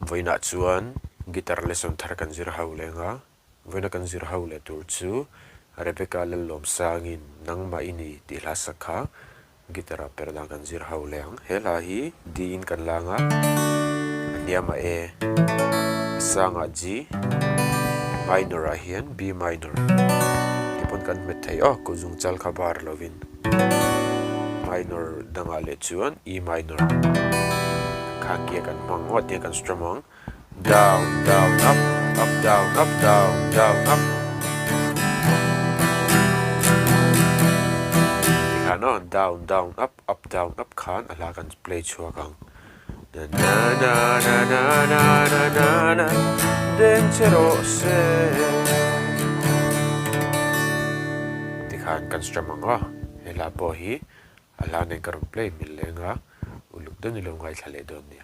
Vawiinah chuan guitar lesson thar kan zir ho leng a, vawiina kan zir ho leh tur chu Rebecca Lallawmsangin Nangmah i ni tih hla sak kha guitar ah per dan kan zir ho leh ang. He hla hi D in kan lang a, a hniamah A, a sangah G, minor ah hian B minor ti pawn kan hmet thei aw, kut zungchal kha bar lovin. Minor dangah leh chuan E minor kha kia kan hmang ngawt nia kan strum ang down down up up down up down down up tikhan aw down down up up down up khan a hla kan play chhuak ang na na na na na na na na na den che rawh se tikhan kan strum ang aw he hla pawh hi a hla nen ka rawn play mil leng a uluk deuh ni lo ngaithla leh dawn nia.